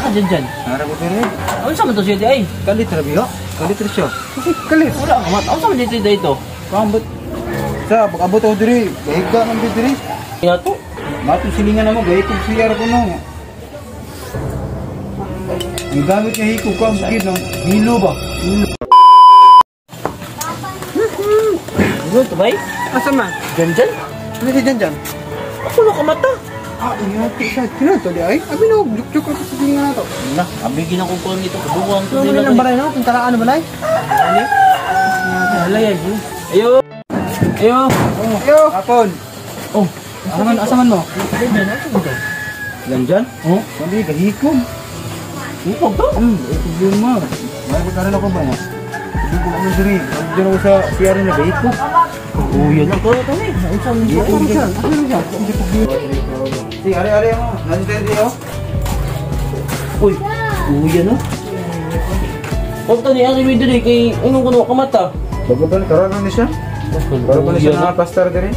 Asa dyan dyan? Nara ko diri. Ano sa man to siya di ay? Kalit ra biyo. Kalit ra siya. Kalit. Wala ka mata. Ano sa man dito dito? Kambot. Sa pag-abot ako diri, gahiga man diri. Kaya to. Matong silingan namo gahikog siya ra kuno. Ang gamit niya hikog ko ang bukid ng hilo ba? Hilo. Ano to bay? Asa man? Dyan dyan? Ano si Jan Jan? Ako na kamata. Ah, ingat siya. Kino to di ay? Abi no, juk-juk ako sa silingan na to. Na, abi ginakukuha nito. Kabuwang to Ano nila. lang balay no? Kung taraan na balay? Ano? Hala yan. Ayo. Ayo. Ayo. Hapon. Oh. Asa man mo? Dyan dyan. Ano to? Yan dyan? Oh. Sabi gahikog. Hikog to? Gahikog yun mo. May pagkaroon ako ba niya? Hindi ko naman diri. Diyan ako sa CR na gahikog. Oh, yan ang to ni. Unsa man Hikog Ano dyan. siya? Ano siya? Si ari-ari mo. Nandiyan diri oh. Uy. Uy, yan oh. Huwag to ni Ari Wido diri kay ingon ko na kamata. Bago ba karon na ni siya? Bago pa ni siya na pastor diri.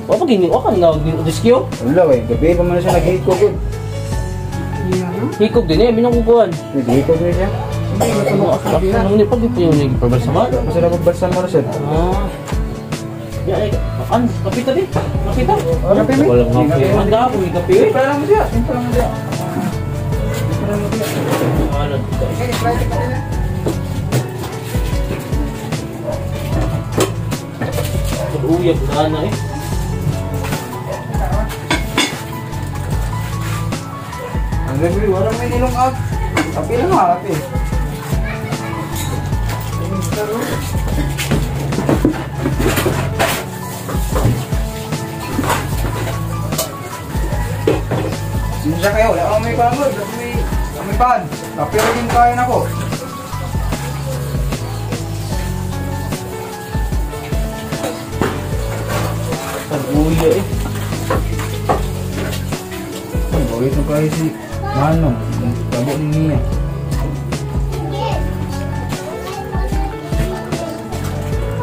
Wa pa gini, wa ka na diskyo. Wala eh, gabi pa man siya naghikog. Yeah. Hikog din eh, minang kukuhan. Naghikog ni siya. Ano ni pag ito yung nagpabalsaman? Basta na pagbalsan mo na siya. Ah. Ya, ay, an, kape tabi. Kape ta. Kape mi? Walang kape. Handa ako, may kape. Timpla lang mo siya. Timpla lang mo siya. Timpla lang mo siya. Ano, dito. Eh, try ka nila. Uyab na na eh. Ang referee, wala may nilong out. Kape lang ha, kape. Sinsya kayo, wala akong may pangod, wala akong may pan. Kape rin yung kain ako. Uya eh. Ang bawit mo kayo si Manong, tabo ni niya.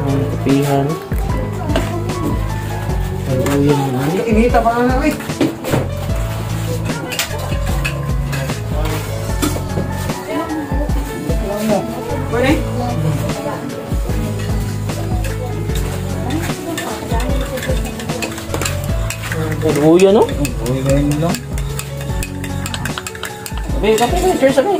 Ang kapihan. Uya mo na. Inita pa na lang eh. Pwede? Uya no? Uy, ganyan lang. Kape, kape, kape. Cheers kami.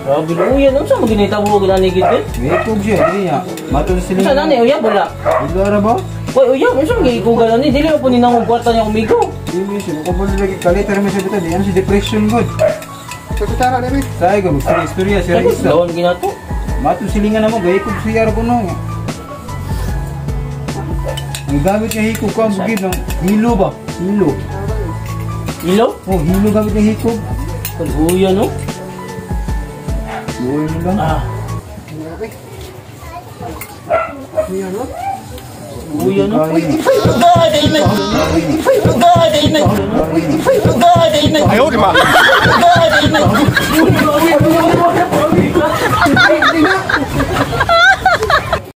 Grabe na uya no? Saan mo ginita mo ginani gid? Gahikog siya, dili niya. Matun sila. Saan na ni uya wala? Dili ra ba? Uy, uya, unsa man gikugan ani? Dili mo po ni nang kwarta niya umigo. Dili siya, makabalo lagi kalit ra man siya dito. Di ano si depression good. Sa kutsara, dami. Say ko mag istorya si Raisa. Lawan ginato. Matun silingan namo gahikog siya ra kuno. Ang gamit niya hikog ko ang bukid ng hilo ba? Hilo. Hilo? Oh, hilo gamit niya hikog. Uya no? Buhay mo lang. Ah, Uya no? uya no? Ay.